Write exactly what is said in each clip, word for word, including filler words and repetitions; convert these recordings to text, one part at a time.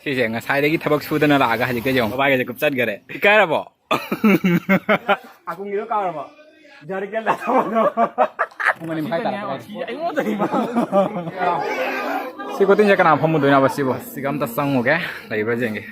ꯁꯤꯁꯦ ꯉꯁꯥꯏꯗꯒꯤ ꯊꯕꯛ ꯁꯨꯗꯅ ꯂꯥꯛꯑꯒ ꯍꯧꯖꯤꯛꯇ ꯌꯦꯡꯉꯣ, ꯕꯕꯥꯒꯁꯦ ꯀꯨꯞꯆꯠꯈꯔꯦ꯫ ꯏꯀꯥꯏꯔꯕꯣ? ꯑꯀꯨꯝꯒꯤꯗꯣ ꯀꯥꯎꯔꯕꯣ? ꯖꯔꯤꯀꯦꯜꯗ ꯊꯝꯃꯗꯣ꯫ ꯄꯨꯡ ꯑꯅꯤ ꯃꯈꯥꯏ ꯇꯥꯔꯛꯄꯗ꯫ ꯁꯤ ꯑꯩꯉꯣꯟꯗꯅꯤ ꯃꯥ꯫ ꯁꯤ ꯀꯣꯇꯤꯟꯁꯦ ꯀꯅꯥ ꯐꯝꯃꯨꯗꯣꯏꯅꯣꯕ ꯁꯤꯕꯨ? ꯁꯤꯒ ꯑꯝꯇ ꯆꯪꯉꯨꯒꯦ, ꯂꯩꯕ꯭ꯔꯥ ꯌꯦꯡꯒꯦ꯫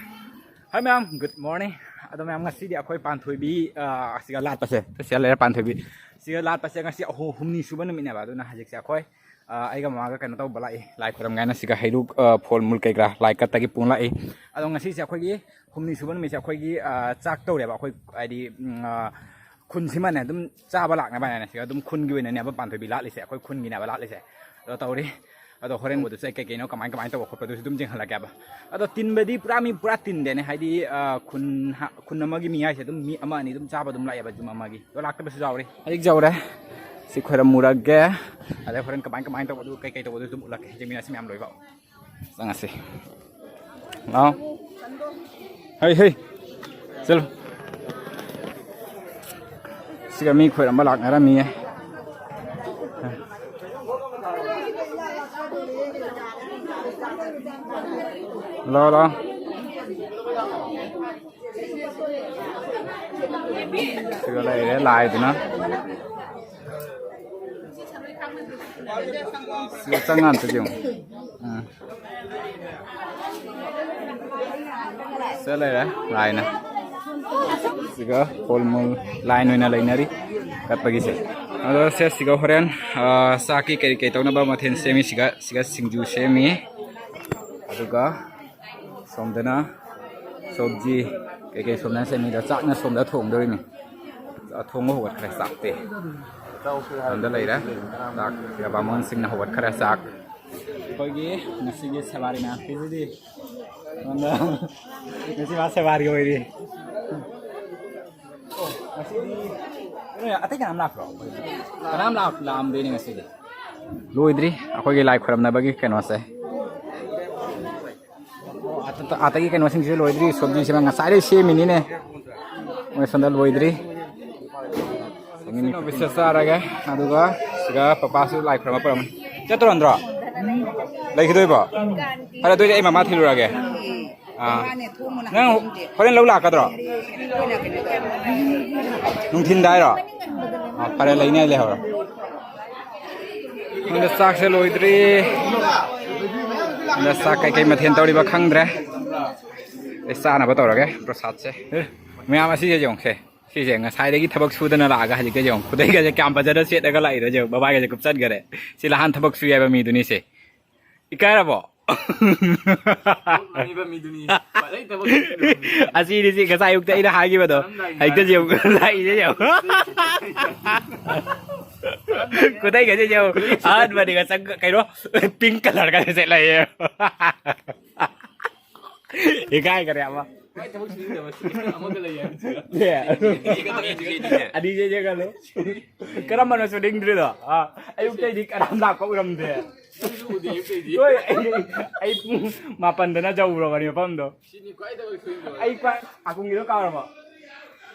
ꯍꯥꯏ ꯃꯌꯥꯝ, good morning꯫ ꯑꯗꯣ ꯃꯌꯥꯝ, ꯉꯁꯤꯗꯤ ꯑꯩꯈꯣꯏ ꯄꯥꯟꯊꯣꯏꯕꯤ, ꯑ, ꯑꯁꯤꯒ ꯂꯥꯠꯄꯁꯦ, ꯁꯤꯗ ꯂꯩꯔꯦ ꯄꯥꯟꯊꯣꯏꯕꯤ꯫ ꯁꯤꯒ ꯂꯥꯠꯄꯁꯦ ꯉꯁꯤ ꯑꯍꯨꯝ, ꯍꯨꯝꯅꯤ ꯁꯨꯕ ꯅꯨꯃꯤꯠꯅꯦꯕ꯫ ꯑꯗꯨꯅ ꯍꯧꯖꯤꯛꯁꯦ ꯑꯩꯈꯣꯏ, ꯑ, ꯑꯩꯒ ꯃꯃꯥꯒ ꯀꯩꯅꯣ ꯇꯧꯕ ꯂꯥꯛꯏ, ꯂꯥꯏ ꯈꯣꯏꯔꯝꯒꯦ ꯍꯥꯏꯅ ꯁꯤꯒ ꯍꯩꯔꯨꯛ, ꯑ, ꯐꯣꯜ ꯃꯨꯜ ꯀꯩ ꯀꯔꯥ ꯂꯥꯏ ꯀꯠꯇꯒꯤ ꯄꯨꯡ ꯂꯥꯛꯏ꯫ ꯑꯗꯣ ꯉꯁꯤꯁꯦ ꯑꯩꯈꯣꯏꯒꯤ ꯍꯨꯝꯅꯤ ꯁꯨꯕ ꯅꯨꯃꯤꯠꯁꯦ ꯑꯩꯈꯣꯏꯒꯤ, ꯑ, ꯆꯥꯛ ꯇꯧꯔꯦꯕ꯫ ꯑꯩꯈꯣꯏ ꯍꯥꯏꯗꯤ, ꯎꯝ, ꯑ, ꯈꯨꯟꯁꯤꯃꯅꯦ ꯑꯗꯨꯝ ꯆꯥꯕ ꯂꯥꯛꯅꯕ ꯍꯥꯏꯅꯅꯦ ꯁꯤꯒ ꯑꯗꯨꯝ ꯈꯨꯟꯒꯤ ꯑꯣꯏꯅꯅꯦꯕ ꯄꯥꯟꯊꯣꯏꯕꯤ ꯂꯥꯠꯂꯤꯁꯦ, ꯑꯩꯈꯣꯏ ꯈꯨꯟꯒꯤꯅꯦꯕ ꯂꯥꯠꯂꯤꯁꯦ꯫ ꯑꯗꯣ ꯇꯧꯔꯤ꯫ ꯑꯗꯣ ꯍꯣꯔꯦꯟ ꯎꯕꯗꯨꯁꯨ ꯑꯩ ꯀꯩ ꯀꯩꯅꯣ ꯀꯃꯥꯏ ꯀꯃꯥꯏꯅ ꯇꯧꯕ ꯈꯣꯠꯄꯗꯨꯁꯨ ꯑꯗꯨꯝ ꯌꯦꯡꯍꯜꯂꯛꯀꯦꯕ꯫ ꯑꯗꯣ ꯇꯤꯟꯕꯗꯤ ꯄꯨꯔꯥ ꯃꯤ ꯄꯨꯔꯥ ꯇꯤꯟꯗꯦꯅꯦ, ꯍꯥꯏꯗꯤ, ꯑ, ꯈꯨꯟ ꯍꯥ-, ꯈꯨꯟ ꯑꯃꯒꯤ ꯃꯤ ꯍꯥꯏꯁꯦ ꯑꯗꯨꯝ ꯃꯤ ꯑꯃ ꯑꯅꯤ ꯑꯗꯨꯝ ꯆꯥꯕ ꯑꯗꯨꯝ ꯂꯥꯛꯑꯦꯕ ꯌꯨꯝ ꯑꯃꯒꯤ꯫ ꯑꯗꯣ ꯂꯥꯛꯇꯕꯁꯨ ꯌꯥꯎꯔꯤ꯫ ꯍꯧꯖꯤꯛ ꯌꯧꯔꯦ꯫ ꯁꯤ ꯈꯣꯏꯔꯝꯃꯨꯔꯒꯦ꯫ ꯑꯗꯩ ꯍꯣꯔꯦꯟ ꯀꯃꯥꯏ ꯀꯃꯥꯏꯅ ꯇꯧꯕꯗꯨ ꯀꯩ ꯀꯩ ꯇꯧꯕꯗꯨ ꯑꯗꯨꯝ ꯎꯠꯂꯛꯀꯦ꯫ ꯌꯦꯡꯃꯤꯟꯅꯁꯤ ꯃꯌꯥꯝ ꯂꯣꯏꯕ꯫ ꯆꯪꯉꯁꯤ꯫ ꯂꯥꯛꯑꯣ꯫ ꯍꯩ, ꯍꯩ꯫ ꯆꯠꯂꯣ꯫ ꯁꯤꯒ ꯃꯤ ꯈꯣꯏꯔꯝꯕ ꯂꯥꯛꯅꯔꯝꯃꯤꯌꯦ꯫ ꯂꯥꯛꯑꯣ, ꯂꯥꯛꯑꯣ꯫ ꯁꯤꯒ ꯂꯩꯔꯦ ꯂꯥꯏꯗꯨꯅ꯫ ꯁꯤꯒ ꯆꯪꯉ ꯑꯝꯇ ꯌꯦꯡꯉꯨ꯫ ꯎꯝ꯫ ꯁꯤꯗ ꯂꯩꯔꯦ ꯂꯥꯏꯅ꯫ ꯁꯤꯒ ꯐꯣꯜ ꯃꯨꯜ ꯂꯥꯏꯟ ꯑꯣꯏꯅ ꯂꯩꯅꯔꯤ ꯀꯠꯄꯒꯤꯁꯦ꯫ ꯑꯗꯣ ꯁꯦ ꯁꯤꯒ ꯍꯣꯔꯦꯟ, ꯑ, ꯆꯥꯛꯀꯤ ꯀꯔꯤ ꯀꯔꯤ ꯇꯧꯅꯕ ꯃꯊꯦꯜ ꯁꯦꯝꯃꯤ꯫ ꯁꯤꯒ, ꯁꯤꯒ ꯁꯤꯡꯖꯨ ꯁꯦꯝꯃꯤ꯫ ꯑꯗꯨꯒ ꯁꯣꯝꯗꯅ ꯁꯣꯕꯖꯤ ꯀꯩꯀꯩ ꯁꯣꯝꯗꯅ ꯁꯦꯝꯃꯤꯗ ꯆꯥꯛꯅ ꯁꯣꯝꯗ ꯊꯣꯡꯗꯧꯔꯤꯅꯤ꯫ ꯆꯥꯛ ꯊꯣꯡꯕ ꯍꯧꯒꯠꯈ꯭ꯔꯦ ꯆꯥꯛꯇꯤ꯫ ꯁꯣꯝꯗ ꯂꯩꯔꯦ ꯆꯥꯛ꯫ ꯁꯤꯗ ꯕꯥꯃꯣꯟꯁꯤꯡꯅ ꯍꯧꯒꯠꯈ꯭ꯔꯦ ꯆꯥꯛ꯫ ꯑꯩꯈꯣꯏꯒꯤ ꯉꯁꯤꯒꯤ ꯁꯦꯕꯥꯔꯤ ꯃꯌꯥꯝ ꯄꯤꯖꯔꯤ꯫ ꯁꯣꯝꯗ ꯉꯁꯤ ꯃꯥ ꯁꯦꯕꯥꯔꯤ ꯑꯣꯏꯔꯤ꯫ ꯉꯁꯤꯗꯤ ꯅꯣꯏ ꯑꯇꯩ ꯀꯅꯥꯝ ꯂꯥꯛꯄ꯭ꯔꯣ? ꯀꯅꯥꯝ ꯂꯥꯛ-, ꯂꯥꯛꯑꯝꯗꯣꯏꯅꯦ ꯉꯁꯤꯗꯤ꯫ ꯂꯣꯏꯗ꯭ꯔꯤ ꯑꯩꯈꯣꯏꯒꯤ ꯂꯥꯏ ꯈꯣꯏꯔꯝꯅꯕꯒꯤ ꯀꯩꯅꯣꯁꯦ꯫ ꯑꯣ, ꯑꯇ-, ꯑꯇꯩꯒꯤ ꯀꯩꯅꯣꯁꯤꯡꯁꯤꯁꯨ ꯂꯣꯏꯗ꯭ꯔꯤ꯫ ꯁꯣꯕꯖꯤꯁꯤꯃ ꯉꯁꯥꯏꯗꯩ ꯁꯦꯝꯃꯤꯅꯤꯅꯦ꯫ ꯃꯣꯏ ꯁꯣꯝꯗ ꯂꯣꯏꯗ꯭ꯔꯤ꯫ ꯁꯤꯡꯒꯤꯅꯤ ꯑꯣꯐꯤꯁꯇ ꯆꯥꯔꯒꯦ꯫ ꯑꯗꯨꯒ ꯁꯤꯒ ꯄꯄꯥꯁꯨ ꯂꯥꯏ ꯈꯣꯏꯔꯝꯕ ꯄꯨꯔꯝꯃꯅꯤ꯫ ꯆꯠꯇ꯭ꯔꯣ ꯅꯠꯇ꯭ꯔꯣ? ꯂꯩꯈꯤꯗꯣꯏꯕꯣ? ꯐꯔꯦ, ꯑꯗꯨꯑꯣꯏꯗꯤ ꯑꯩ ꯃꯃꯥ ꯊꯤꯜꯂꯨꯔꯒꯦ꯫ ꯑꯥ꯫ ꯃꯥꯅꯦ, ꯊꯣꯡꯕꯅ ꯅꯪ ꯍꯥꯏꯗꯣꯛꯑꯝꯗꯦ꯫ ꯍꯣꯔꯦꯟ ꯂꯧ ꯂꯥꯛꯀꯗ꯭ꯔꯣ? ꯑꯩꯈꯣꯏꯅ ꯀꯩꯅꯣ ꯇꯧꯋꯦ꯫ ꯅꯨꯡꯊꯤꯟꯗ ꯍꯥꯏꯔꯣ? ꯑꯥ, ꯐꯔꯦ, ꯂꯩꯅꯤ, ꯂꯩꯍꯧꯔꯣ꯫ ꯁꯣꯝꯗ ꯆꯥꯛꯁꯦ ꯂꯣꯏꯗ꯭ꯔꯤ꯫ ꯁꯣꯝꯗ ꯆꯥꯛ ꯀꯩꯀꯩ ꯃꯊꯦꯜ ꯇꯧꯔꯤꯕ ꯈꯪꯗ꯭ꯔꯦ꯫ ꯑꯩ ꯆꯥꯅꯕ ꯇꯧꯔꯒꯦ ꯄ꯭ꯔꯁꯥꯗꯁꯦ꯫ ꯃꯌꯥꯝ ꯑꯁꯤꯁꯦ ꯌꯦꯡꯉꯨꯁꯦ꯫ ꯁꯤꯁꯦ ꯉꯁꯥꯏꯗꯒꯤ ꯊꯕꯛ ꯁꯨꯗꯅ ꯂꯥꯛꯑꯒ ꯍꯧꯖꯤꯛꯇ ꯌꯦꯡꯉꯨ꯫ ꯈꯨꯗꯩꯒꯁꯦ ꯀꯌꯥꯝ ꯐꯖꯅ ꯁꯦꯠꯂꯒ ꯂꯥꯛꯏꯅꯣ ꯌꯦꯡꯉꯨ꯫ ꯕꯕꯥꯒꯁꯦ ꯀꯨꯞꯁꯟꯈꯔꯦ꯫ ꯁꯤ ꯂꯍꯥꯟ ꯊꯕꯛ ꯁꯨꯏ ꯍꯥꯏꯕ ꯃꯤꯗꯨꯅꯤ ꯁꯦ꯫ ꯏꯀꯥꯏꯔꯕꯣ? ꯂꯩꯕ ꯃꯤꯗꯨꯅꯤ꯫ ꯂꯩꯇꯕ ꯃꯤꯗꯨꯅꯤ꯫ ꯑꯁꯤꯅꯤ ꯁꯤ ꯉꯁꯥꯏ ꯑꯌꯨꯛꯇ ꯑꯩꯅ ꯍꯥꯏꯈꯤꯕꯗꯣ꯫ ꯆꯠꯂꯝꯗꯥꯏ ꯍꯦꯛꯇ ꯌꯦꯡꯉꯨ꯫ ꯂꯥꯛꯏꯁꯦ ꯌꯦꯡꯉꯨ꯫ ꯈꯨꯗꯩꯒꯁꯦ ꯌꯦꯡꯉꯨ꯫ ꯑꯍꯟꯕꯅꯤ ꯉꯁꯥꯏ ꯀꯩꯅꯣ pink colour ꯒꯁꯦ ꯁꯦꯠꯂꯛꯑꯦ꯫ ꯏꯀꯥꯏꯈꯔꯦ ꯑꯃ꯫ ꯃꯥꯏ ꯊꯕꯛ ꯁꯨꯅꯤꯡꯗꯕ ꯑꯃꯒ ꯂꯩ ꯍꯥꯏꯕꯁꯤꯒ꯫ ꯑꯦ꯫ ꯑꯅꯤꯁꯦ ꯌꯦꯡꯍꯜꯂꯨ꯫ ꯀꯔꯝꯕꯅꯣ ꯁꯨꯅꯤꯡꯗ꯭ꯔꯤꯗꯣ? ꯑꯥ, ꯑꯌꯨꯛꯇꯩꯗꯤ ꯀꯅꯥꯝ ꯂꯥꯛꯄ ꯎꯔꯝꯗꯦ꯫ ꯅꯪꯁꯨ ꯎꯗꯦ ꯑꯌꯨꯛꯇꯩꯗꯤ꯫ ꯍꯣꯏ, ꯑꯩ, ꯑꯩ ꯄꯨꯡ ꯃꯥꯄꯟꯗꯅ ꯌꯧꯔꯕꯅꯤ ꯃꯐꯝꯗꯣ꯫ ꯁꯤꯅꯤ ꯈ꯭ꯋꯥꯏ ꯊꯕꯛ ꯁꯨꯅꯤꯡꯗꯕ꯫ ꯑꯩ ꯄ-, ꯑꯀꯨꯝꯒꯤꯗꯣ ꯀꯥꯎꯔꯕꯣ?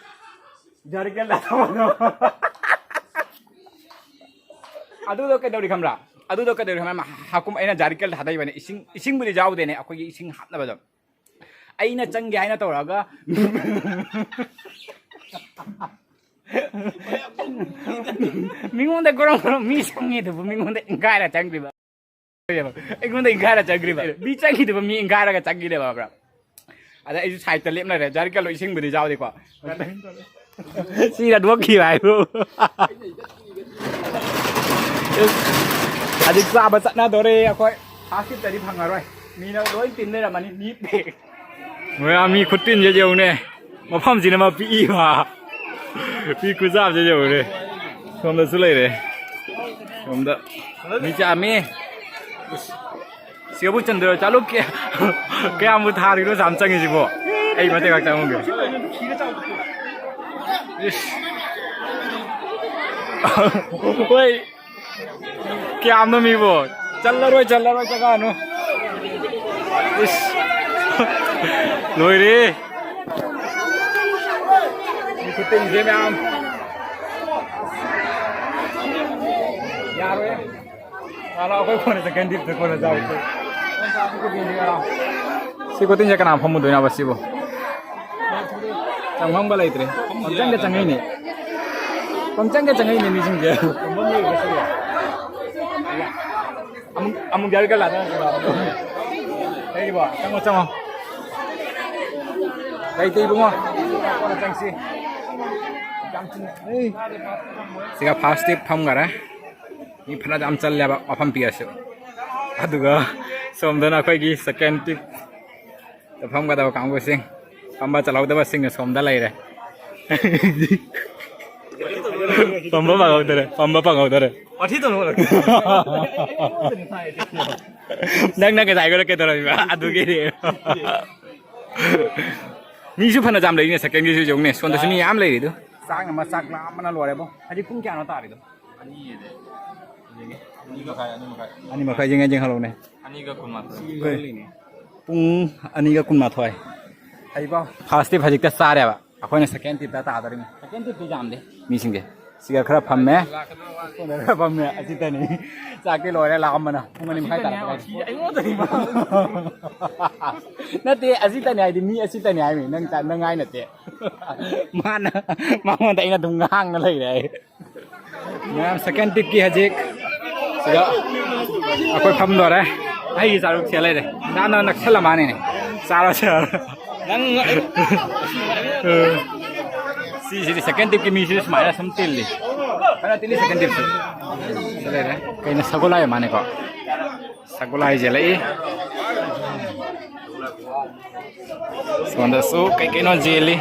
ꯖꯔꯀꯦꯜ ꯊꯥꯗꯣꯛꯄꯗꯣ꯫ ꯑꯗꯨꯗꯣ ꯀꯩꯗꯧꯔꯤ ꯈꯪꯕ꯭ꯔꯥ? ꯑꯗꯨꯗꯣ ꯀꯩꯗꯧꯔꯤ ꯈꯪꯕ꯭ꯔꯥ? ꯍꯥꯀꯨꯝ ꯑꯩꯅ ꯖꯔꯀꯦꯜ ꯊꯥꯗꯩꯕꯅꯦ꯫ ꯏꯁꯤꯡ, ꯏꯁꯤꯡꯕꯨꯗꯤ ꯌꯥꯎꯗꯦꯅꯦ, ꯑꯩꯈꯣꯏꯒꯤ ꯏꯁꯤꯡ ꯍꯥꯞꯅꯕꯗꯣ꯫ ꯑꯩꯅ ꯆꯪꯒꯦ ꯍꯥꯏꯅ ꯇꯧꯔꯒ ꯃꯤꯉꯣꯟꯗ ꯒꯣꯔꯣꯡ ꯒꯣꯔꯣꯡ ꯃꯤ ꯆꯪꯉꯦ ꯑꯗꯨꯕꯨ ꯃꯤꯉꯣꯟꯗ ꯏꯪꯒꯥꯏꯔ ꯆꯪꯗ꯭ꯔꯤꯕ꯫ ꯑꯩꯉꯣꯟꯗ ꯏꯪꯒꯥꯏꯔ ꯆꯪꯈ꯭ꯔꯤꯕ꯫ ꯃꯤ ꯆꯪꯈꯤꯗꯕ ꯃꯤ ꯏꯪꯒꯥꯏꯔꯒ ꯆꯪꯈꯤꯗꯦꯕ, ꯈꯪꯕ꯭ꯔꯥ? ꯑꯗ ꯑꯩꯁꯨ side ꯇ ꯂꯦꯞꯅꯔꯦ꯫ ꯖꯔꯀꯦꯜꯗꯣ ꯏꯁꯤꯡꯕꯨꯗꯤ ꯌꯥꯎꯗꯦꯀꯣ꯫ ꯁꯤꯅ ꯅꯣꯛꯈꯤꯕ ꯍꯥꯏꯕꯨ꯫ ꯍꯧꯖꯤꯛ ꯆꯥꯕ ꯆꯠꯅꯗꯣꯔꯦ ꯑꯩꯈꯣꯏ꯫ First seat ꯇꯗꯤ ꯐꯪꯉꯔꯣꯏ꯫ ꯃꯤꯅ ꯂꯣꯏ ꯇꯤꯟ ꯂꯩꯔꯝꯃꯅꯤ꯫ ꯃꯤ ꯄꯦꯛ꯫ ꯃꯣꯏ ꯃꯤ ꯈꯨꯇꯤꯟꯁꯦ ꯌꯦꯡꯉꯨꯅꯦ꯫ ꯃꯐꯝꯁꯤꯅ ꯑꯃ ꯄꯤꯛꯏꯕ꯫ ꯃꯤ ꯈꯨꯆꯥꯝꯁꯦ ꯌꯦꯡꯉꯨꯅꯦ꯫ ꯁꯣꯝꯗꯁꯨ ꯂꯩꯔꯦ꯫ ꯁꯣꯝꯗ ꯃꯤ ꯆꯥꯝꯃꯤ꯫ ꯁꯤꯒꯕꯨ ꯆꯟꯗ꯭ꯔꯣ? ꯆꯥꯂꯨꯛ ꯀꯌꯥ-, ꯀꯌꯥꯝꯕꯨ ꯊꯥꯔꯤꯅꯣ ꯁꯥꯝ ꯆꯪꯉꯤꯁꯤꯕꯣ? ꯑꯩ ꯃꯇꯦꯛ ꯈꯛ ꯆꯪꯉꯝꯒꯦ꯫ ꯏꯁ꯫ ꯍꯣꯏ꯫ ꯀꯌꯥꯝꯅꯣ ꯃꯤꯕꯣ? ꯆꯜꯂꯔꯣꯏ, ꯆꯜꯂꯔꯣꯏ, ꯆꯪꯉꯛꯑꯅꯨ꯫ ꯏꯁ꯫ ꯂꯣꯏꯔꯦ꯫ ꯃꯤ ꯈꯨꯇꯤꯡꯁꯦ ꯃꯌꯥꯝ꯫ ꯌꯥꯔꯣꯏ꯫ ꯂꯥꯛꯑꯣ, ꯑꯩꯈꯣꯏ ꯀꯣꯟꯅ ꯆꯠꯀꯅꯤ, ꯗꯤꯞꯇ ꯀꯣꯟꯅ ꯆꯥꯎꯁꯦ꯫ ꯁꯤ ꯀꯣꯇꯤꯟꯁꯦ ꯀꯅꯥ ꯐꯝꯃꯨꯗꯣꯏꯅꯣꯕ ꯁꯤꯕꯨ? ꯆꯪꯐꯝꯒ ꯂꯩꯇ꯭ꯔꯦ꯫ ꯄꯪꯆꯪꯗ ꯆꯪꯉꯛꯏꯅꯦ꯫ ꯄꯪꯆꯪꯗ ꯆꯪꯉꯛꯏꯅꯦ ꯃꯤꯁꯤꯡꯁꯦ꯫ ꯑꯃꯨꯛ, ꯑꯃꯨꯛ ꯌꯥꯔꯒ ꯂꯥꯛꯑꯣ꯫ ꯀꯩꯕꯣ? ꯆꯪꯉꯣ, ꯆꯪꯉꯣ꯫ ꯂꯩꯇꯦ ꯏꯕꯨꯡꯉꯣ꯫ ꯀꯣꯟꯅ ꯆꯪꯁꯤ꯫ ꯌꯥꯝ ꯊꯤꯅ, ꯑꯩ꯫ ꯁꯤꯒ first tip ꯐꯝꯈꯔꯦ꯫ ꯃꯤ ꯐꯅ ꯌꯥꯝ ꯆꯜꯂꯦꯕ ꯃꯐꯝ ꯄꯤꯛꯑꯁꯨ꯫ ꯑꯗꯨꯒ ꯁꯣꯝꯗꯅ ꯑꯩꯈꯣꯏꯒꯤ second tip ꯐꯝꯒꯗꯕ ꯀꯥꯡꯕꯨꯁꯤꯡ, ꯐꯝꯕ ꯆꯠꯍꯧꯗꯕꯁꯤꯡꯅ ꯁꯣꯝꯗ ꯂꯩꯔꯦ꯫ ꯐꯝꯕ ꯐꯪꯍꯧꯗꯔꯦ, ꯐꯝꯕ ꯐꯪꯍꯧꯗꯔꯦ꯫ ꯋꯥꯊꯤ ꯇꯧꯅꯨ꯫ ꯅꯪꯅ ꯉꯁꯥꯏ ꯑꯩꯉꯣꯟꯗ ꯀꯩꯗꯧꯔꯝꯃꯤꯕ? ꯑꯗꯨꯒꯤꯗꯤ꯫ ꯃꯤꯁꯨ ꯐꯅ ꯌꯥꯝ ꯂꯩꯔꯤꯅꯦ, second ꯒꯤꯁꯨ ꯌꯦꯡꯉꯨꯅꯦ, ꯁꯣꯝꯗꯁꯨ ꯃꯤ ꯌꯥꯝ ꯂꯩꯔꯤꯗꯨ꯫ ꯆꯥꯛꯅ ꯃꯆꯥꯛ ꯂꯥꯝꯕꯅ ꯂꯣꯏꯔꯦꯕꯣ꯫ ꯍꯧꯖꯤꯛ ꯄꯨꯡ ꯀꯌꯥꯅꯣ ꯇꯥꯔꯤꯗꯣ? ꯑꯅꯤ ꯍꯦꯜꯂꯦ꯫ ꯌꯦꯡꯉꯦ꯫ ꯑꯅꯤ ꯃꯈꯥꯏ, ꯑꯅꯤ ꯃꯈꯥꯏ꯫ ꯑꯅꯤ ꯃꯈꯥꯏ ꯌꯦꯡꯉꯦ, ꯌꯦꯡꯍꯜꯂꯧꯅꯦ꯫ ꯑꯅꯤꯒ ꯀꯨꯟꯃꯥꯊꯣꯏ꯫ ꯀꯩ? ꯄꯨꯡ ꯑꯅꯤꯒ ꯀꯨꯟꯃꯥꯊꯣꯏ꯫ ꯍꯩꯕ꯫ First tip ꯍꯧꯖꯤꯛꯇ ꯆꯥꯔꯦꯕ꯫ ꯑꯩꯈꯣꯏꯅ second tip ꯇ ꯇꯥꯗꯧꯔꯤꯃꯤ꯫ Second tip ꯇꯤ ꯌꯥꯝꯗꯦ ꯃꯤꯁꯤꯡꯁꯦ꯫ ꯁꯤꯒ ꯈꯔ ꯐꯝꯃꯦ꯫ ꯁꯣꯝꯗ ꯈꯔ ꯐꯝꯃꯦ꯫ ꯑꯁꯤꯇꯅꯤ꯫ ꯆꯥꯛꯇꯤ ꯂꯣꯏꯔꯦ, ꯂꯥꯝꯕꯅ꯫ ꯄꯨꯡ ꯑꯅꯤ ꯃꯈꯥꯏ ꯇꯥꯔꯛꯄ ꯀꯥꯏꯗ꯫ ꯑꯩꯉꯣꯟꯗꯅꯤ ꯃꯥ꯫ ꯅꯠꯇꯦ, ꯑꯁꯤꯇꯅꯤ ꯍꯥꯏꯗꯤ ꯃꯤ ꯑꯁꯤꯇꯅꯤ ꯍꯥꯏꯃꯤ꯫ ꯅꯪ ꯆꯥ-, ꯅꯪ ꯍꯥꯏ ꯅꯠꯇꯦ꯫ ꯃꯥꯅ, ꯃꯉꯣꯟꯗ ꯑꯩꯅ ꯑꯗꯨꯝ ꯉꯥꯡꯅ ꯂꯩꯔꯦ ꯑꯩ꯫ ꯃꯌꯥꯝ second tip ꯀꯤ ꯍꯧꯖꯤꯛ ꯁꯤꯗ ꯑꯩꯈꯣꯏ ꯐꯝꯗꯣꯔꯦ꯫ ꯑꯩꯒꯤ ꯆꯥꯔꯨꯛ ꯁꯤꯗ ꯂꯩꯔꯦ꯫ ꯅꯥꯟꯅ ꯅꯛꯁꯜꯂ ꯃꯥꯅꯤꯅꯦ꯫ ꯆꯥꯔꯣ, ꯆꯥꯔꯣ꯫ ꯅꯪ ꯁꯤꯁꯤꯗꯤ second tip ꯀꯤ ꯃꯤꯁꯤꯗꯤ ꯁꯨꯃꯥꯏꯅ ꯁꯨꯝ ꯇꯤꯜꯂꯤ꯫ ꯐꯅ ꯇꯤꯜꯂꯤ second tip ꯁꯤ꯫ ꯁꯤꯗ ꯂꯩꯔꯦ꯫ ꯀꯩꯅꯣ ꯁꯒꯣꯜ ꯍꯥꯏ ꯃꯥꯅꯦꯀꯣ꯫ ꯁꯒꯣꯜ ꯍꯥꯏ ꯆꯦꯜꯂꯛꯏ꯫ ꯁꯣꯝꯗꯁꯨ ꯀꯩ ꯀꯩꯅꯣ ꯆꯦꯜꯂꯤ꯫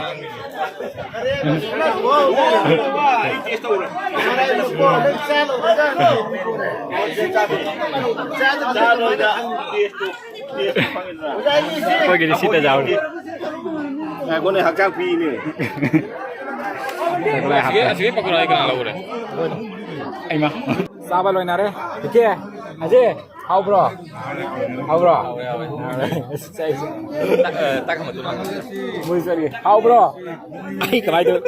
ꯑꯩꯈꯣꯏꯒꯤꯗꯤ ꯁꯤꯗ ꯌꯥꯎꯔꯤ꯫ ꯉꯥꯏꯈꯣꯅꯦ, ꯍꯛꯆꯥꯡ ꯄꯤꯅꯦ꯫ ꯁꯒꯣꯜ ꯍꯥꯏ ꯍꯥꯞꯄꯦ꯫ ꯑꯁꯤꯒꯤ ꯄꯀꯣꯔꯥꯗꯤ ꯀꯅꯥ ꯂꯧꯔꯦ? ꯑꯩꯃ꯫ ꯆꯥꯕ ꯂꯣꯏꯅꯔꯦ꯫ ꯏꯆꯦ, ꯑꯖꯦ, ꯍꯥꯎꯕ꯭ꯔꯣ? ꯍꯥꯎꯕ꯭ꯔꯣ? ꯍꯥꯎꯔꯦ, ꯍꯥꯎꯔꯦ꯫ ꯍꯥꯎꯔꯦ꯫ ꯆꯥꯏꯁꯦ꯫ ꯇꯛ-, ꯑ, ꯇꯛ ꯑꯃ ꯇꯨꯝ ꯂꯥꯛꯑꯣ꯫ ꯃꯣꯏ ꯆꯠꯂꯤ꯫ ꯍꯥꯎꯕ꯭ꯔꯣ? ꯑꯩ ꯀꯃꯥꯏ ꯇꯧ-,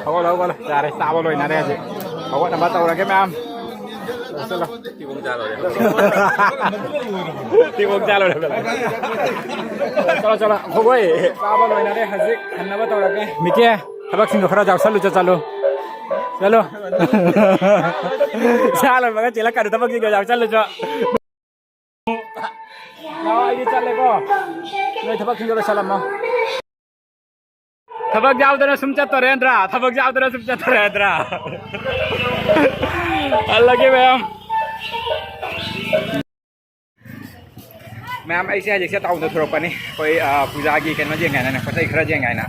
ꯍꯧꯒꯠꯂꯣ, ꯍꯧꯒꯠꯂꯣ꯫ ꯌꯥꯔꯦ, ꯆꯥꯕ ꯂꯣꯏꯅꯔꯦ ꯍꯧꯖꯤꯛ꯫ ꯍꯧꯒꯠꯅꯕ ꯇꯧꯔꯒꯦ, ꯃꯌꯥꯝ꯫ ꯆꯠꯂꯣ꯫ ꯊꯤꯕꯣꯡ ꯆꯥ ꯂꯣꯏꯔꯦ꯫ ꯆꯠꯂꯣ, ꯆꯠꯂꯣ꯫ ꯑꯩꯈꯣꯏ ꯆꯥꯕ ꯂꯣꯏꯅꯔꯦ, ꯍꯧꯖꯤꯛ ꯍꯟꯅꯕ ꯇꯧꯔꯒꯦ꯫ ꯃꯤꯀꯦ, ꯊꯕꯛꯁꯤꯡꯗꯣ ꯈꯔ ꯌꯥꯎꯁꯜꯂꯨ, ꯆꯠ-, ꯆꯠꯂꯨ꯫ ꯆꯠꯂꯨ꯫ ꯆꯥ ꯂꯣꯏꯕꯒ ꯆꯦꯜꯂꯛꯀꯅꯨ, ꯊꯕꯛꯁꯤꯡꯗꯣ ꯌꯥꯎꯁꯜꯂꯨ, ꯆꯣ꯫ ꯂꯥꯛꯑꯣ, ꯑꯩꯗꯤ ꯆꯠꯂꯦꯀꯣ꯫ ꯅꯣꯏ ꯊꯕꯛꯁꯤꯡꯗꯣ ꯂꯣꯏꯁꯜꯂꯝꯃꯣ꯫ ꯊꯕꯛ ꯌꯥꯎꯗꯅ ꯁꯨꯝ ꯆꯠꯇꯣꯔꯦ ꯅꯠꯇ꯭ꯔꯥ? ꯊꯕꯛ ꯌꯥꯎꯗꯅ ꯁꯨꯝ ꯆꯠꯇꯣꯔꯦ ꯅꯠꯇ꯭ꯔꯥ? ꯍꯜꯂꯒꯦ, ꯃꯌꯥꯝ꯫ ꯃꯌꯥꯝ, ꯑꯩꯁꯦ ꯍꯧꯖꯤꯛꯁꯦ ꯇꯥꯎꯟꯗ ꯊꯣꯔꯛꯄꯅꯤ꯫ ꯑꯩꯈꯣꯏ, ꯑ, ꯄꯨꯖꯥꯒꯤ ꯀꯩꯅꯣ ꯌꯦꯡꯒꯦ ꯍꯥꯏꯅꯅꯦ, ꯄꯣꯠ ꯆꯩ ꯈꯔ ꯌꯦꯡꯒꯦ ꯍꯥꯏꯅ꯫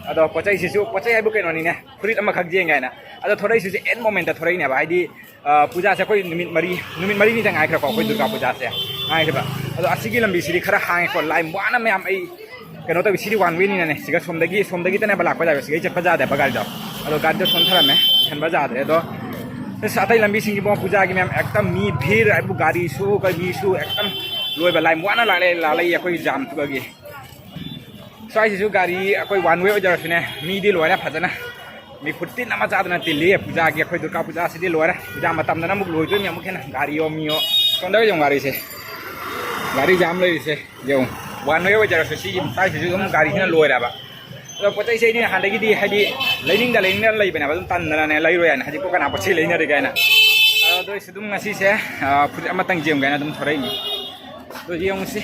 ꯑꯗꯣ ꯄꯣꯠ ꯆꯩꯁꯤꯁꯨ, ꯄꯣꯠ ꯆꯩ ꯍꯥꯏꯕꯨ ꯀꯩꯅꯣꯅꯤꯅꯦ, ꯐꯨꯔꯤꯠ ꯑꯃꯈꯛ ꯌꯦꯡꯒꯦ ꯍꯥꯏꯅ꯫ ꯑꯗꯣ ꯊꯣꯔꯛꯏꯁꯤꯁꯨ ꯑꯦꯟ ꯃꯣꯃꯦꯟꯠꯇ ꯊꯣꯔꯛꯏꯅꯦꯕ, ꯍꯥꯏꯗꯤ, ꯑ, ꯄꯨꯖꯥꯁꯦ ꯑꯩꯈꯣꯏ ꯅꯨꯃꯤꯠ ꯃꯔꯤ, ꯅꯨꯃꯤꯠ ꯃꯔꯤꯅꯤꯗ ꯉꯥꯏꯈ꯭ꯔꯦꯀꯣ, ꯑꯩꯈꯣꯏ ꯗꯨꯔꯒꯥ ꯄꯨꯖꯥꯁꯦ ꯉꯥꯏꯈ꯭ꯔꯦꯕ꯫ ꯑꯗꯣ ꯑꯁꯤꯒꯤ ꯂꯝꯕꯤꯁꯤꯗꯤ ꯈꯔ ꯍꯥꯡꯉꯦꯀꯣ, ꯂꯥꯏ ꯋꯥꯅ ꯃꯌꯥꯝ ꯑꯩ ꯀꯩꯅꯣ ꯇꯧꯋꯤ, ꯁꯤꯗꯤ ꯋꯥꯟ ꯋꯦꯅꯤꯅꯅꯦ, ꯁꯤꯒ ꯁꯣꯝꯗꯒꯤ, ꯁꯣꯝꯗꯒꯤꯇꯅꯦꯕ ꯂꯥꯛꯄ ꯌꯥꯗꯣꯏꯕ, ꯁꯤꯒꯩ ꯆꯠꯄ ꯌꯥꯗꯦꯕ ꯒꯥꯔꯤꯗꯣ꯫ ꯑꯗꯣ ꯒꯥꯔꯤꯗꯣ ꯁꯣꯝ ꯊꯔꯝꯃꯦ, ꯆꯤꯟꯕ ꯌꯥꯗ꯭ꯔꯦ꯫ ꯑꯗꯣ ꯑꯁ, ꯑꯇꯩ ꯂꯝꯕꯤꯁꯤꯡꯁꯤꯕꯨ ꯄꯨꯖꯥꯒꯤ ꯃꯌꯥꯝ ꯑꯦꯛꯇ ꯃꯤ ꯚꯤꯔ ꯍꯥꯏꯕꯨ, ꯒꯥꯔꯤꯁꯨ ꯀꯩꯒꯤꯁꯨ ꯑꯦꯛꯇ ꯂꯣꯏꯕ, ꯂꯥꯏ ꯋꯥꯅ ꯂꯥꯛꯂꯦ, ꯂꯥꯛꯂꯛꯏ ꯑꯩꯈꯣꯏ ꯖꯥꯝ ꯊꯨꯕꯒꯤ꯫ ꯁ꯭ꯋꯥꯏꯁꯤꯁꯨ ꯒꯥꯔꯤ ꯑꯩꯈꯣꯏ ꯋꯥꯟ ꯋꯦ ꯑꯣꯏꯖꯔꯁꯨꯅꯦ, ꯃꯤꯗꯤ ꯂꯣꯏꯔꯦ ꯐꯖꯅ꯫ ꯃꯤ ꯈꯨꯠꯇꯤꯟ ꯑꯃ ꯆꯥꯗꯅ ꯇꯤꯜꯂꯤ ꯄꯨꯖꯥꯒꯤ, ꯑꯩꯈꯣꯏ ꯗꯨꯔꯒꯥ ꯄꯨꯖꯥꯁꯤꯗꯤ ꯂꯣꯏꯔꯦ꯫ ꯄꯨꯖꯥ ꯃꯇꯝꯗꯅ ꯑꯃꯨꯛ ꯂꯣꯏꯗꯣꯏꯅꯤ ꯑꯃꯨꯛ ꯍꯦꯟꯅ꯫ ꯒꯥꯔꯤꯌꯣ ꯃꯤꯌꯣ꯫ ꯁꯣꯝꯗ ꯌꯦꯡꯉꯨ ꯒꯥꯔꯤꯁꯦ꯫ ꯒꯥꯔꯤ ꯖꯥꯝ ꯂꯩꯔꯤꯁꯦ ꯌꯦꯡꯉꯨ꯫ ꯋꯥꯟ ꯋꯦ ꯑꯣꯏꯖꯔꯁꯨ ꯁꯤꯒꯤ ꯃꯇꯥꯏꯁꯤꯁꯨ ꯑꯗꯨꯝ ꯒꯥꯔꯤꯁꯤꯅ ꯂꯣꯏꯔꯦꯕ꯫ ꯑꯗꯣ ꯄꯣꯠ ꯆꯩꯁꯦ ꯑꯩꯗꯤ ꯍꯥꯟꯅꯗꯒꯤꯗꯤ ꯍꯥꯏꯗꯤ ꯂꯩꯅꯤꯡꯗ ꯂꯩꯅꯤꯡꯗꯅ ꯂꯩꯕꯅꯦꯕ꯫ ꯑꯗꯨꯝ ꯇꯟꯗꯅꯅꯦ ꯂꯩꯔꯣꯏ ꯍꯥꯏꯅ꯫ ꯍꯧꯖꯤꯛꯄꯨ ꯀꯅꯥ ꯄꯣꯠ ꯆꯩ ꯂꯩꯅꯔꯤꯒꯦ ꯍꯥꯏꯅ꯫ ꯑꯗꯣ ꯑꯩꯁꯨ ꯑꯗꯨꯝ ꯉꯁꯤꯁꯦ, ꯑ, ꯐꯨꯔꯤꯠ ꯑꯃꯇꯪ ꯌꯦꯡꯒꯦ ꯍꯥꯏꯅ ꯑꯗꯨꯝ ꯊꯣꯔꯛꯏꯅꯤ꯫ ꯑꯗꯨ ꯌꯦꯡꯉꯨꯁꯤ꯫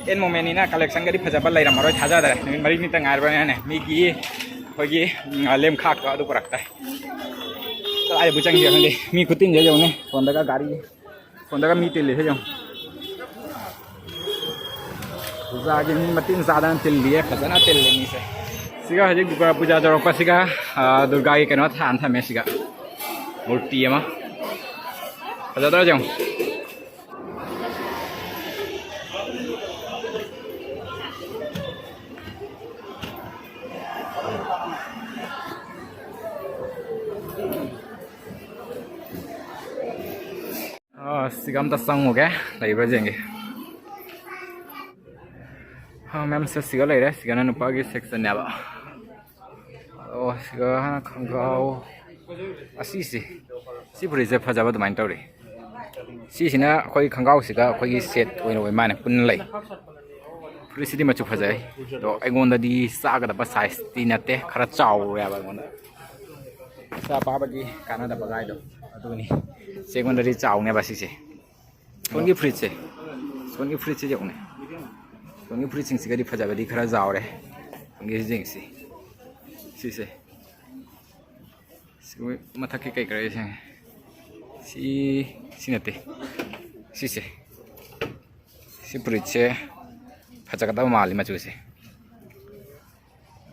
ꯑꯦꯟ ꯃꯣꯃꯦꯟꯅꯤꯅ ꯀꯂꯦꯛꯁꯟꯒꯗꯤ ꯐꯖꯕ ꯂꯩꯔꯝꯃꯔꯣꯏ ꯊꯥꯖꯗꯔꯦ꯫ ꯅꯨꯃꯤꯠ ꯃꯔꯤꯅꯤꯇ ꯉꯥꯏꯔꯕꯅꯤꯅꯅꯦ꯫ ꯃꯤꯒꯤ ꯑꯩꯈꯣꯏꯒꯤ, ꯎꯝ, ꯂꯦꯝꯈꯥꯛꯇꯣ ꯑꯗꯨ ꯄꯨꯔꯛꯇꯦ꯫ ꯀꯗꯥꯏꯗꯕꯨ ꯆꯪꯁꯤꯔ ꯈꯪꯗꯦ꯫ ꯃꯤ ꯈꯨꯇꯤꯟꯁꯦ ꯌꯦꯡꯉꯨꯅꯦ꯫ ꯐꯣꯟꯗꯒ ꯒꯥꯔꯤ, ꯐꯣꯟꯗꯒ ꯃꯤ ꯇꯤꯜꯂꯤꯁꯦ ꯌꯦꯡꯉꯨ꯫ ꯄꯨꯖꯥꯒꯤ ꯃꯤ ꯃꯇꯤꯟ ꯆꯥꯗꯅ ꯇꯤꯜꯂꯤꯌꯦ, ꯐꯖꯅ ꯇꯤꯜꯂꯤ ꯃꯤꯁꯦ꯫ ꯁꯤꯒ ꯍꯧꯖꯤꯛ ꯗꯨꯔꯒꯥ ꯄꯨꯖꯥ ꯇꯧꯔꯛꯄꯁꯤꯒ, ꯑ, ꯗꯨꯔꯒꯥꯒꯤ ꯀꯩꯅꯣ ꯊꯥꯟ ꯊꯝꯃꯦ ꯁꯤꯒ꯫ ꯃꯨꯔꯇꯤ ꯑꯃ꯫ ꯐꯖꯗ꯭ꯔꯣ ꯌꯦꯡꯉꯨ꯫ ꯑ, ꯁꯤꯒ ꯑꯝꯇ ꯆꯪꯉꯨꯒꯦ, ꯂꯩꯕ꯭ꯔꯥ ꯌꯦꯡꯒꯦ꯫ ꯑ, ꯃꯦꯝꯁꯦ ꯁꯤꯒ ꯂꯩꯔꯦ꯫ ꯁꯤꯒꯅ ꯅꯨꯄꯥꯒꯤ ꯁꯦꯛꯁꯟꯅꯦꯕ꯫ ꯑꯣ, ꯁꯤꯒ ꯈꯣꯡꯒ꯭ꯔꯥꯎ꯫ ꯑꯁꯤꯁꯦ, ꯁꯤ ꯐꯨꯔꯤꯠꯁꯦ ꯐꯖꯕ ꯑꯗꯨꯃꯥꯏꯅ ꯇꯧꯔꯤ꯫ ꯁꯤꯁꯤꯅ ꯑꯩꯈꯣꯏ ꯈꯣꯡꯒ꯭ꯔꯥꯎꯁꯤꯒ ꯑꯩꯈꯣꯏꯒꯤ ꯁꯦꯠ ꯑꯣꯏꯅ ꯑꯣꯏ ꯃꯥꯅꯦ, ꯄꯨꯟꯅ ꯂꯩ꯫ ꯐꯨꯔꯤꯠꯁꯤꯗꯤ ꯃꯆꯨ ꯐꯖꯩ, ꯑꯗꯣ ꯑꯩꯉꯣꯟꯗꯗꯤ ꯆꯥꯒꯗꯕ ꯁꯥꯏꯖꯇꯤ ꯅꯠꯇꯦ, ꯈꯔ ꯆꯥꯎꯋꯦꯕ ꯑꯩꯉꯣꯟꯗ꯫ ꯏꯆꯥ ꯄꯥꯕꯒꯤ ꯀꯥꯟꯅꯗꯕ ꯒꯥꯏꯗꯣ ꯑꯗꯨꯅꯤ꯫ ꯁꯤ ꯑꯩꯉꯣꯟꯗꯗꯤ ꯆꯥꯎꯅꯦꯕ ꯁꯤꯁꯦ꯫ ꯁꯣꯟꯒꯤ ꯐꯨꯔꯤꯠꯁꯦ, ꯁꯣꯟꯒꯤ ꯐꯨꯔꯤꯠꯁꯦ ꯌꯦꯡꯉꯨꯅꯦ꯫ ꯁꯣꯟꯒꯤ ꯐꯨꯔꯤꯠꯁꯤꯡꯁꯤꯒꯗꯤ ꯐꯖꯕꯗꯤ ꯈꯔ ꯆꯥꯎꯔꯦ꯫ ꯁꯣꯟꯒꯤ ꯌꯦꯡꯁꯤ, ꯁꯤꯁꯦ꯫ ꯁꯤ ꯃꯊꯛꯀꯤ ꯀꯩ ꯀꯩꯁꯦ꯫ ꯁꯤ, ꯁꯤ ꯅꯠꯇꯦ꯫ ꯁꯤꯁꯦ꯫ ꯁꯤ ꯐꯨꯔꯤꯠꯁꯦ ꯐꯖꯒꯗꯕ ꯃꯥꯜꯂꯤ ꯃꯆꯨꯁꯦ꯫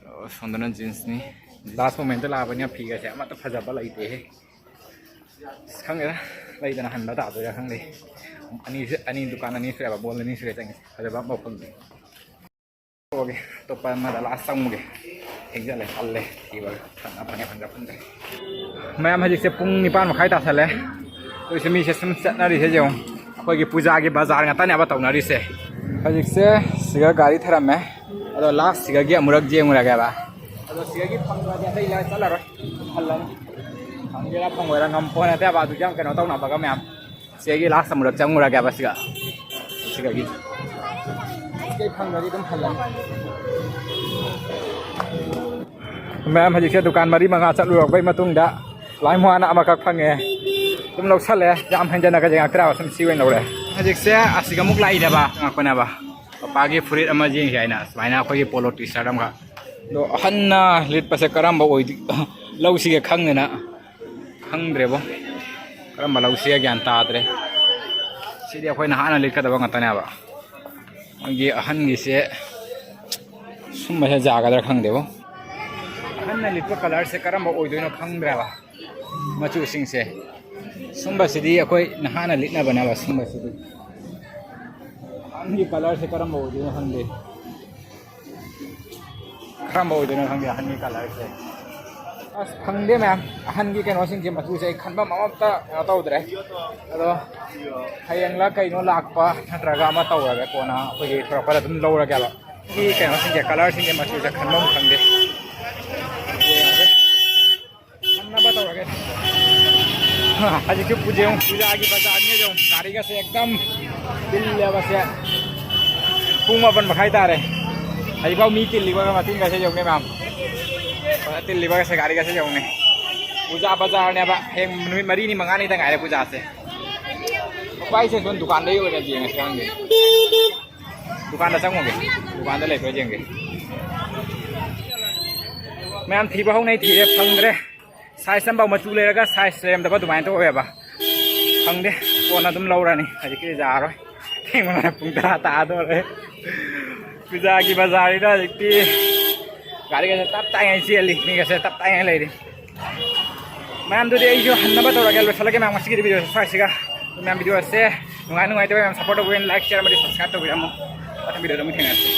ꯑꯣ, ꯁꯣꯝꯗꯅ ꯖꯤꯟꯁꯅꯤ꯫ ꯂꯥꯁ ꯃꯣꯃꯦꯟꯇ ꯂꯥꯛꯑꯕꯅꯤꯅ ꯐꯤꯒꯁꯦ ꯑꯃꯠꯇ ꯐꯖꯕ ꯂꯩꯇꯦꯍꯦ꯫ ꯑꯁ, ꯈꯪꯗꯦꯗ, ꯂꯩꯗꯅ ꯍꯟꯕ ꯇꯥꯗꯣꯏꯔꯥ ꯈꯪꯗꯦ꯫ ꯑꯅꯤꯁꯦ, ꯑꯅꯤ, ꯗꯨꯀꯥꯟ ꯑꯅꯤ ꯁꯨꯔꯦꯕ, ꯃꯣꯜ ꯑꯅꯤ ꯁꯨꯔꯦ ꯆꯪꯉꯤꯁꯦ, ꯐꯖꯕ ꯑꯃꯐꯥꯎ ꯐꯪꯗꯦ꯫ ꯊꯣꯛꯑꯒꯦ, ꯑꯇꯣꯞꯄ ꯑꯃꯗ ꯂꯥꯁ ꯆꯪꯉꯨꯒꯦ꯫ ꯊꯦꯡꯖꯜꯂꯦ, ꯇꯜꯂꯦ ꯊꯤꯕꯒ꯫ ꯐꯪꯉ ꯐꯪꯉꯦ, ꯐꯪꯗ꯭ꯔ ꯐꯪꯗ꯭ꯔꯦ꯫ ꯃꯌꯥꯝ, ꯍꯧꯖꯤꯛꯁꯦ ꯄꯨꯡ ꯅꯤꯄꯥꯟ ꯃꯈꯥꯏ ꯇꯥꯁꯜꯂꯦ꯫ ꯑꯗꯨꯏꯁꯨ ꯃꯤꯁꯦ ꯁꯨꯝ ꯆꯠꯅꯔꯤꯁꯦ ꯌꯦꯡꯉꯨ꯫ ꯑꯩꯈꯣꯏꯒꯤ ꯄꯨꯖꯥꯒꯤ ꯕꯖꯥꯔ ꯉꯥꯛꯇꯅꯦꯕ ꯇꯧꯅꯔꯤꯁꯦ꯫ ꯍꯧꯖꯤꯛꯁꯦ ꯁꯤꯒ ꯒꯥꯔꯤ ꯊꯔꯝꯃꯦ꯫ ꯑꯗꯣ ꯂꯥꯁ ꯁꯤꯒꯒꯤ ꯑꯃꯨꯔꯛ ꯌꯦꯡꯉꯨꯔꯒꯦꯕ꯫ ꯑꯗꯣ ꯁꯤꯒꯒꯤ ꯐꯪꯗ꯭ꯔꯗꯤ ꯑꯇꯩ ꯂꯥꯏ ꯆꯠꯂꯔꯣꯏ꯫ ꯍꯜꯂꯅꯤ꯫ ꯐꯪꯒꯦꯔꯥ ꯐꯪꯉꯣꯏꯔꯥ ꯉꯝꯄꯣꯠ ꯅꯠꯇꯦꯕ, ꯑꯗꯨ ꯌꯥꯝ ꯀꯩꯅꯣ ꯇꯧꯅꯕꯒ ꯃꯌꯥꯝ꯫ ꯁꯤꯒꯤ ꯂꯥꯁ ꯑꯃꯨꯔꯛ ꯆꯪꯉꯨꯔꯒꯦꯕ ꯁꯤꯒ꯫ ꯁꯤꯒꯒꯤ꯫ ꯁꯤꯒ ꯐꯪꯗ꯭ꯔꯗꯤ ꯑꯗꯨꯝ ꯍꯜꯂꯅꯤ꯫ ꯃꯌꯥꯝ, ꯍꯧꯖꯤꯛꯁꯦ ꯗꯨꯀꯥꯟ ꯃꯔꯤ ꯃꯉꯥ ꯆꯠꯂꯨꯔꯛꯄꯩ ꯃꯇꯨꯡꯗ ꯂꯥꯏꯝ ꯋꯥꯟ ꯑꯃꯈꯛ ꯐꯪꯉꯦ꯫ ꯑꯗꯨꯝ ꯂꯧꯁꯜꯂꯦ꯫ ꯌꯥꯝ ꯍꯦꯟꯖꯟꯅꯒ ꯌꯦꯡꯉꯛꯇ꯭ꯔꯦꯕ, ꯁꯨꯝ ꯁꯤ ꯑꯣꯏꯅ ꯂꯧꯔꯦ꯫ ꯍꯧꯖꯤꯛꯁꯦ ꯑꯁꯤꯒ ꯑꯃꯨꯛ ꯂꯥꯛꯏꯅꯦꯕ, ꯉꯥꯛꯄꯅꯦꯕ꯫ ꯄꯄꯥꯒꯤ ꯐꯨꯔꯤꯠ ꯑꯃ ꯌꯦꯡꯁꯦ ꯍꯥꯏꯅ ꯁꯨꯃꯥꯏꯅ ꯑꯩꯈꯣꯏꯒꯤ ꯄꯣꯂꯣ ꯇꯤ ꯁꯥꯔꯠ ꯑꯃꯈꯛ꯫ ꯑꯗꯣ ꯑꯍꯟꯅ ꯂꯤꯠꯄꯁꯦ ꯀꯔꯝꯕ ꯑꯣꯏꯗꯤ-, ꯂꯧꯁꯤꯒꯦ ꯈꯪꯗꯦꯅ꯫ ꯈꯪꯗ꯭ꯔꯦꯕꯣ꯫ ꯀꯔꯝꯕ ꯂꯧꯁꯤꯒꯦ ꯒ꯭ꯌꯥꯟ ꯇꯥꯗ꯭ꯔꯦ꯫ ꯁꯤꯗꯤ ꯑꯩꯈꯣꯏ ꯅꯍꯥꯅ ꯂꯤꯠꯀꯗꯕ ꯉꯥꯛꯇꯅꯦꯕ꯫ ꯃꯣꯏꯒꯤ ꯑꯍꯟꯒꯤꯁꯦ ꯁꯨꯝꯕꯁꯦ ꯌꯥꯒꯗ꯭ꯔꯥ ꯈꯪꯗꯦꯕꯣ꯫ ꯑꯍꯟꯅ ꯂꯤꯠꯄ ꯀꯂꯔꯁꯦ ꯀꯔꯝꯕ ꯑꯣꯏꯗꯣꯏꯅꯣ ꯈꯪꯗ꯭ꯔꯦꯕ꯫ ꯃꯆꯨꯁꯤꯡꯁꯦ꯫ ꯁꯨꯝꯕꯁꯤꯗꯤ ꯑꯩꯈꯣꯏ ꯅꯍꯥꯅ ꯂꯤꯠꯅꯕꯅꯦꯕ ꯁꯨꯝꯕꯁꯤꯗꯤ꯫ ꯑꯍꯟꯒꯤ ꯀꯂꯔꯁꯦ ꯀꯔꯝꯕ ꯑꯣꯏꯗꯣꯏꯅꯣ ꯈꯪꯗꯦ꯫ ꯀꯔꯝꯕ ꯑꯣꯏꯗꯣꯏꯅꯣ ꯈꯪꯗꯦ ꯑꯍꯟꯒꯤ ꯀꯂꯔꯁꯦ꯫ ꯑꯁ, ꯐꯪꯗꯦ ꯃꯌꯥꯝ꯫ ꯑꯍꯟꯒꯤ ꯀꯩꯅꯣꯁꯤꯡꯁꯦ ꯃꯆꯨꯁꯦ ꯑꯩ ꯈꯟꯕ ꯑꯃꯠꯇ ꯀꯩꯅꯣ ꯇꯧꯗ꯭ꯔꯦ꯫ ꯑꯗꯣ ꯍꯌꯦꯡꯂ ꯀꯩꯅꯣ ꯂꯥꯛꯄ ꯅꯠꯇ꯭ꯔꯒ ꯑꯃ ꯇꯧꯔꯒ ꯀꯣꯟꯅ ꯑꯩꯈꯣꯏꯒꯤ ꯊꯣꯔꯛꯄꯗ ꯑꯗꯨꯝ ꯂꯧꯔꯒꯦꯕ꯫ ꯁꯤ ꯀꯩꯅꯣꯁꯤꯡꯁꯦ, ꯀꯂꯔꯁꯤꯡꯁꯦ ꯃꯆꯨꯁꯦ ꯈꯟꯕ ꯑꯃ ꯈꯪꯗꯦ꯫ ꯌꯦꯡꯉꯒꯦ꯫ ꯈꯟꯅꯕ ꯇꯧꯔꯒꯦ꯫ ꯍꯧꯖꯤꯛꯁꯨ ꯄꯨꯖꯦ ꯌꯦꯡꯉꯨ, ꯄꯨꯖꯥꯒꯤ ꯕꯖꯥꯔꯅꯤ ꯌꯦꯡꯉꯨ, ꯒꯥꯔꯤꯒꯁꯦ ꯑꯦꯛꯗꯝ ꯇꯤꯜꯂꯦꯕꯁꯦ꯫ ꯄꯨꯡ ꯃꯥꯄꯟ ꯃꯈꯥꯏ ꯇꯥꯔꯦ꯫ ꯍꯧꯖꯤꯛꯐꯥꯎ ꯃꯤ ꯇꯤꯜꯂꯤꯕ ꯃꯇꯤꯟꯒꯁꯦ ꯌꯦꯡꯉꯨꯅꯦ ꯃꯌꯥꯝ꯫ ꯐꯖꯅ ꯇꯤꯜꯂꯤꯕꯒꯁꯦ, ꯒꯥꯔꯤꯒꯁꯦ ꯌꯦꯡꯉꯨꯅꯦ꯫ ꯄꯨꯖꯥ ꯕꯖꯥꯔꯅꯦꯕ꯫ ꯍꯌꯦꯡ ꯅꯨꯃꯤꯠ ꯃꯔꯤꯅꯤ ꯃꯉꯥꯅꯤꯗ ꯉꯥꯏꯔꯦ ꯄꯨꯖꯥꯁꯦ꯫ ꯎꯄꯥꯏꯁꯦ ꯁꯣꯝ ꯗꯨꯀꯥꯟꯗꯩ ꯑꯣꯏꯅ ꯌꯦꯡꯉꯁꯤ ꯈꯪꯗꯦ꯫ ꯗꯨꯀꯥꯟꯗ ꯆꯪꯉꯨꯒꯦ꯫ ꯗꯨꯀꯥꯟꯗ ꯂꯩꯕ꯭ꯔꯥ ꯌꯦꯡꯒꯦ꯫ ꯃꯌꯥꯝ ꯊꯤꯕ ꯍꯧꯅꯩ, ꯊꯤꯔꯦ, ꯐꯪꯗ꯭ꯔꯦ꯫ ꯁꯥꯏꯖ ꯑꯃꯐꯥꯎ ꯃꯆꯨ ꯂꯩꯔꯒ ꯁꯥꯏꯖ ꯂꯩꯔꯝꯗꯕ ꯑꯗꯨꯃꯥꯏꯅ ꯇꯧꯋꯦꯕ꯫ ꯈꯪꯗꯦ, ꯀꯣꯟꯅ ꯑꯗꯨꯝ ꯂꯧꯔꯅꯤ꯫ ꯍꯧꯖꯤꯛꯀꯤꯗꯤ ꯌꯥꯔꯣꯏ꯫ ꯊꯦꯡꯕꯅ ꯄꯨꯡ ꯇꯔꯥ ꯇꯥꯗꯣꯔꯦ꯫ ꯄꯨꯖꯥꯒꯤ ꯕꯖꯥꯔꯁꯤꯗ ꯍꯧꯖꯤꯛꯇꯤ ꯒꯥꯔꯤꯒꯁꯦ ꯇꯞ ꯇꯥꯏꯉꯩ ꯆꯦꯜꯂꯤ, ꯃꯤꯒꯁꯦ ꯇꯞ ꯇꯥꯏꯉꯩ ꯂꯩꯔꯤ꯫ ꯃꯌꯥꯝꯗꯨꯗꯤ ꯑꯩꯁꯨ ꯍꯟꯅꯕ ꯇꯧꯔꯒꯦ, ꯂꯣꯏꯁꯤꯜꯂꯒꯦ ꯃꯌꯥꯝ ꯉꯁꯤꯒꯤꯗꯤ ꯚꯤꯗꯤꯑꯣꯁꯦ ꯁ꯭ꯋꯥꯏꯁꯤꯒ꯫ ꯃꯌꯥꯝ ꯚꯤꯗꯤꯑꯣꯁꯦ ꯅꯨꯡꯉꯥꯏ ꯅꯨꯡꯉꯥꯏꯇꯕ ꯃꯌꯥꯝ ꯁꯞꯄꯣꯔꯠ ꯇꯧꯕꯤꯌꯨ, ꯂꯥꯏꯛ, ꯁꯤꯌꯔ ꯑꯃꯗꯤ ꯁꯕꯁꯀ꯭ꯔꯥꯏꯕ ꯇꯧꯕꯤꯔꯝꯃꯣ꯫ ꯃꯊꯪ ꯚꯤꯗꯤꯑꯣꯗ ꯑꯃꯨꯛ ꯊꯦꯡꯅꯔꯁꯤ꯫